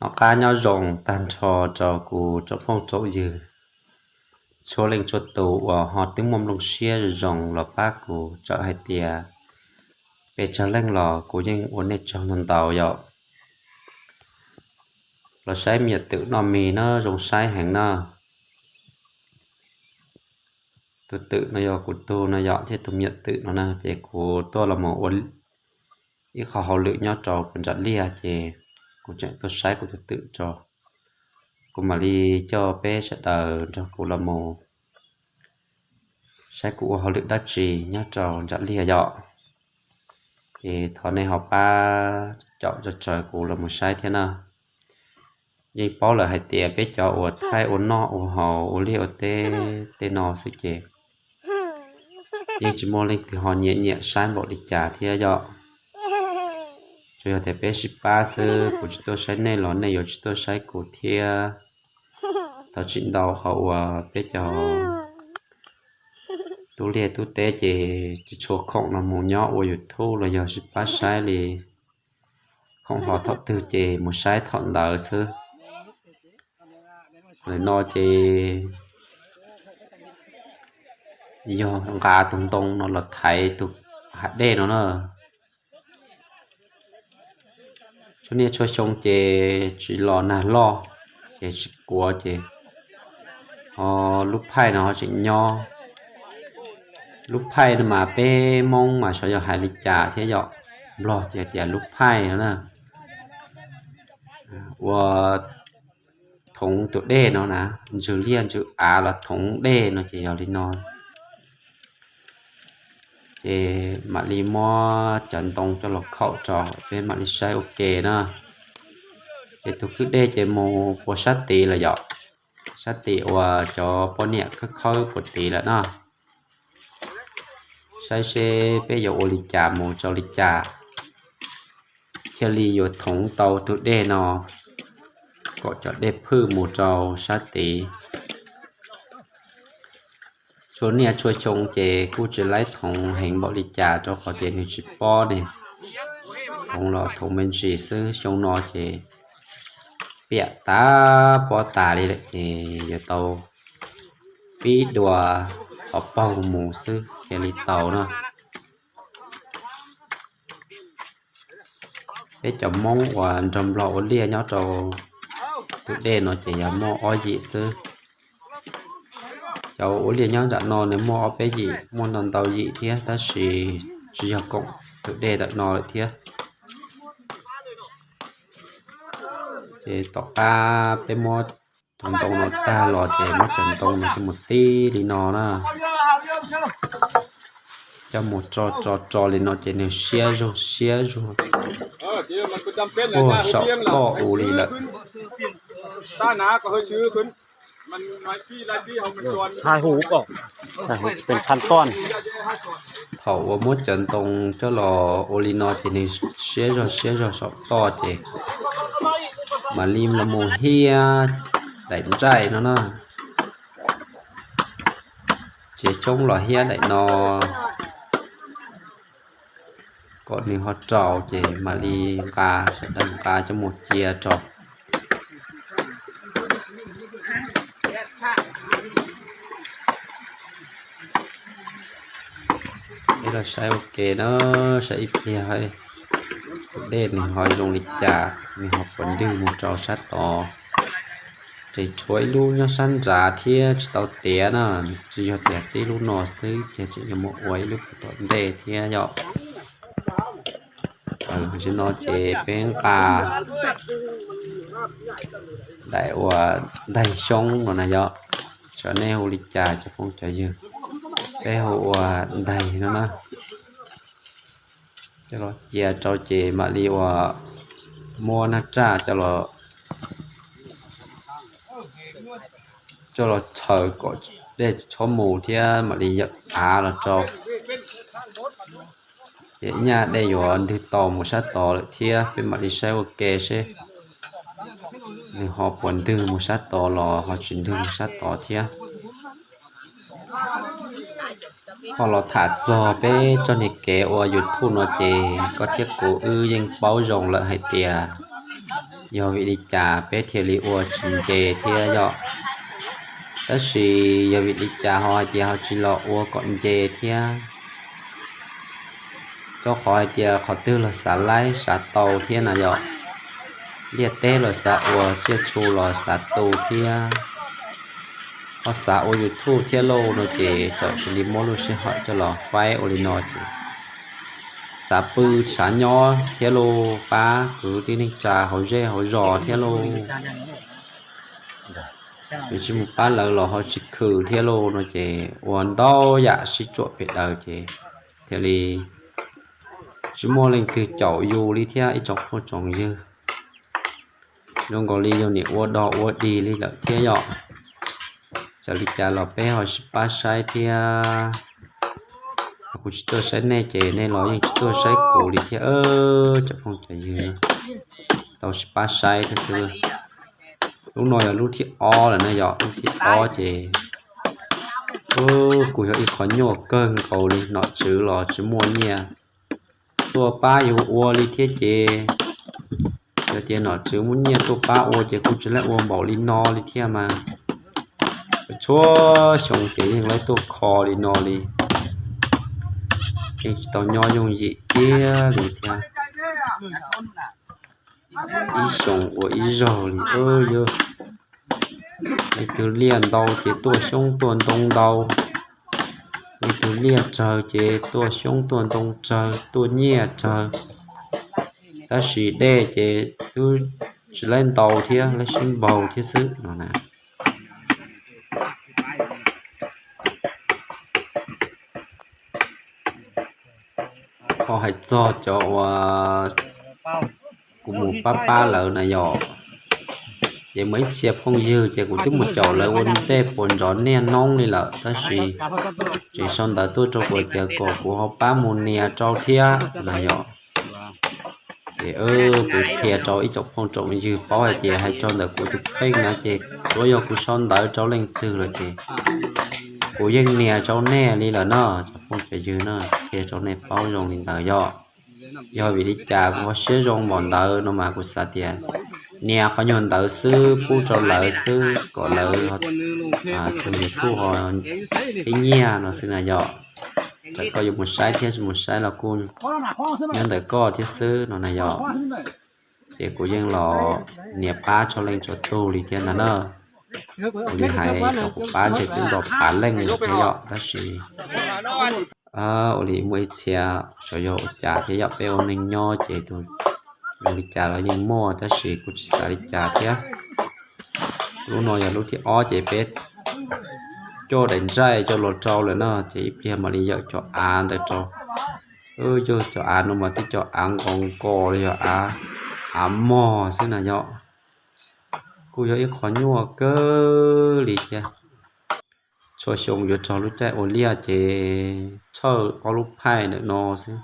Noj qab nyob zoo tag nrho rau kuv tsoom phooj tsoom ywg txhua leej txhua tus uas ho twb muaj nplooj siab zoo los pab kuv, txawm hais tias pes tsawg leej los kuv yeej ua nej tsaug ntau ntau yom. Los saib me nyuam twm noj mis na, zoo saib heev na. Tus twm no yog kuv tug no yom, thiab tus me nyuam twm no na, ces kuv tuaj los mus ua ib qho hauj lwm nyob rau puag nram liaj, ces kuv tseem tuaj saib kuv tus twm tso. Kuv mam li coj peb sawv daws nrog kuv los mus saib kuv ua hauj lwm dab tsi nyob rau nram liaj yom. Ces thov nej ho pab caum tso tsaws kuv los mus saib thiab na. Yeej paub lawm hais tias peb cov uas thaij ua noj ua haus ua liaj ua teb tej no xwb ces yeej tsis muaj leej twg ho nyiam nyiam saib npaum li cas thiab yom. Tsuas yog tias peb sib pab xwb, kuv tsis tuaj saib nej los nej yuav tsis tuaj saib kuv thiab. Thov txim ntau qhov uas peb cov tub liaj tub teb ces tsis tshua khoom los mus nyob ua YouTube los yog sib pab saib li. Khoom hlo thaum twg ces mus saib thaum ntawd xwb. Nim no ces yog nqa tus ntoo no los thaiv tus hav dej no na. Tshuav niaj tshuav xyoo ces tsis los nag loj, ces tsis kuav ces ho lub phaij no ho tseem nyob. Lub phaij no mas peb Hmoob mas xyov yog hais li cas thiab yom, Nplog ces tias lub phaij no na. Ua thoov tus dej no na, ntsws liaj ntsws av los thoov dej no ces yog li no. Ces mam li muab cov ntoo coj los khaum rau peb mam li saib ua ke na. Ces tus kwj dej ces mus puas sab tid lawm yom, sab tid uas cov poj niam khawb khawb puas tid lawm na. Saib seb peb yuav ua li cas mus rau li cas thiaj li yuav thoov tau tus dej no kom cov dej phwj mus rau sab tid. Tshuav niaj tshuav xyoo ces kuj tsis laib thoov heev npaum li cas rau qhov tias nws tsis pob ne, thoov los thoov me ntsis xwb. Xyoo no ces piam tas pob tas li lawm ces yuav tau pib dua qhov paug mus xwb thiaj li tau na. Peb cov Hmoob uas nrog Nplog ua liaj nyob rau tus dej no ces yog muaj ob yim xwb. Cov ua liaj nyob nram no nws muaj ob peb yim, muaj ntau ntau yim thiab, tab sis tsis yog koom tus dej ntawm no lawm thiab. Ces tom qab peb muab tus ntoo no tag los ces muab cov ntoo no coj mus tib li no na, coj mus tso tso tso li no ces nws siab zog siab zog puag saum toj u li lawm. Thaum uas muab cov ntoo coj los ua li no ces nws siab zog siab zog saum toj ces mam li los mus hiab daim nraij no na, txiav xyoob los hiab daim no kom nws ho rau ces mam li nqa, sawv daws nqa coj mus cia rau. Peb los saib ua ke na, saib ib pliag tus dej nws ho zoo li cas, nws ho puas ntwg mus rau sab tod. Ces tshuav ib lub nyob sab nrad thiab tsis tau tiav na, tsis yog tias tib lub no xwb ces tseem yuav mus ua ib lub puag tom ntej thiab yom. Tam sim no ces peb nqa daim uas ntaig xyoob no na yom, xyov nej hu li cas cov phooj cov ywg, peb hu ua ntaig no na. Coj los cia rau ces mam li uas muab nab raj coj los, coj los txhaws kom dej tsis txhob mus thiab mam li yawm av los rau. Ces ib nyaj dej yuav ntwg tau mus sab tod lawm thiab, peb mam li saib ua ke seb nws ho puas ntwg mus sab tod los ho tsis ntwg mus sab tod thiab. Ho los tham txog peb txoj niag kev ua YouTube no ces koj thiab kuv wb yeej paub zoo lawm hais tias Yog vim li cas peb thiaj li ua tsis nce thiab yom? Tab sis yog vim li cas ho hais tias ho tsis los ua kom nce thiab? Rau qhov hais tias qhov twg los xav laib xav tau thiab na yom. Liaj teb los xav ua, tsiaj txhu los xav tu thiab. Ho xav ua YouTube thiab lauj no ces txawm cia li muab lub sij hawm coj los faib ua li no ces xav pw xav nyob thiab lauj, pab kwv tij neej tsa hauv zej hauv zos thiab lauj. Yus tsis mus pab lawv los ho tsis khwm thiab lauj no ces ua ntau yam sib tsuam pem daws ces thiaj li tsis muaj leej twg caum yus li thiab ib tsoom phooj tsoom ywg. Zoo nkaus li yus nim ua dog ua dig li lawm thiab yom. Txawm li cas los peb ho sib pab saib thiab. Kuv tsis tuaj saib nej ces nej los yeej tsis tuaj saib kuv li thiab cov phooj cov ywg. Tau sib pab saib thiab xwb. Lub no yog lub thib ob lawm na yom, lub thib ob ces kuj yog ib qho nyuaj kawg nkaus li, nom tswv los tsis muaj nyiaj tuaj pab yus ua li thiab ces yog tias nom tswv muaj nyiaj tuaj pab ua ces kuj tsis laib ua npaum li no li thiab mas. Txhua xyoo ces yeej laib tuaj kho li no li, yeej tsis tau nyob yooj yim kiag li thiab. Ib xyoos ua ib zaug li yog. Leej twg liaj ntau ces tuaj xyoob tuaj ntoo ntau, leej twg liaj tsawg ces tuaj xyoob tuaj ntoo tsawg, tuaj nyiaj tsawg. Tab sis dej ces twb tsis laib ntau thiab, laib sib npaug thiab xwb no na. Ho hais txog cov uas kuv mus pab pab lawv na yom, ces muaj ib txhia phooj ywg ces kuv twb mus caum lawv ua ntej puas ntsoov niaj hnub li lawm tab sis tseem sau ntawv tuaj rau kuv tias kom kuv ho pab mus nias rau thiab na yom. Ces kuv qhia rau ib tsoom phooj tsoom ywg paub hais tias hais txog ntawm kuv tus kheej na ces tsuav yog kuv sau ntawv rau leej twg lawm ces kuv yeej nias rau nej li lawm na, cov phooj cov ywg na, qhia rau nej paub zoo li ntawd yom. Yog vim li cas kuv ho siab zoo npaum ntawd no mas kuv xav tias nias qhov nyuag ntawd xwb pub rau lawv xwb kom lawv tus YouTube ho ib nyiag no xwb na yom. Txawm koj yuav mus saib thiab tsis mus saib los kuj nyob ntawm koj thiab xwb no na yom. Ces kuv yeej los nias pab txhua leej txhua tus li thiab ntag na. Ua li hais kom kuv pab ntshe twb nto phav leej lawm thiab yom, tab sis ua li muaj ib txhia xyov yog ua cas thiab yom, peb ua neeg nyob ces tus zoo li cas los yeej muaj tab sis kuv tsis xav li cas thiab. Lub no yog lub thib ob ces peb coj daim ntsaij coj los rau lawm na ces ib pliag mam li yawm cov av ntawd rau. Yog cov av no mas twb cov av nkaus nkaus li yog av, av mog xwb na yom. Kuj yog ib qho nyuaj kawg li thiab. Txhua xyoo yuav txog lub caij ua liaj ces txhawj ob lub phaij ntawm no xwb.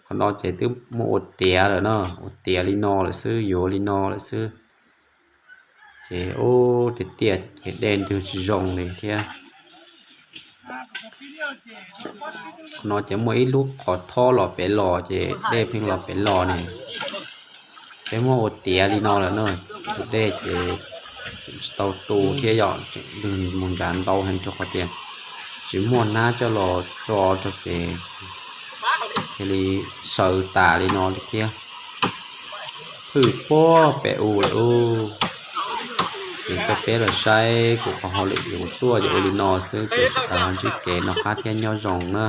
Qhov no ces twb muaj ua tiav lawm na, ua tiav li no lawm xwb, yuav li no lawm xwb. Ces ub tiag tiag ces dej ntws tsis zoo li thiab. Qhov no ces muaj ib lub qhov thob los pem los ces dej pheej los pem los ne. Peb muab ua tiav li no lawm na, tus dej ces tseem tsis tau tu thiab yom, tseem ntws mus nrad ntau heev rau qhov tias tsis muaj hnab coj los tso rau ces thiaj li sawv tas li no li thiab. Phwj puag pem u lawm ub. Ces coj peb los saib kuv qhov hauj lwm ces kuv tuaj ces ua li no xwb ces tsis tas ho ntsib kev noj qab thiab nyob zoo na.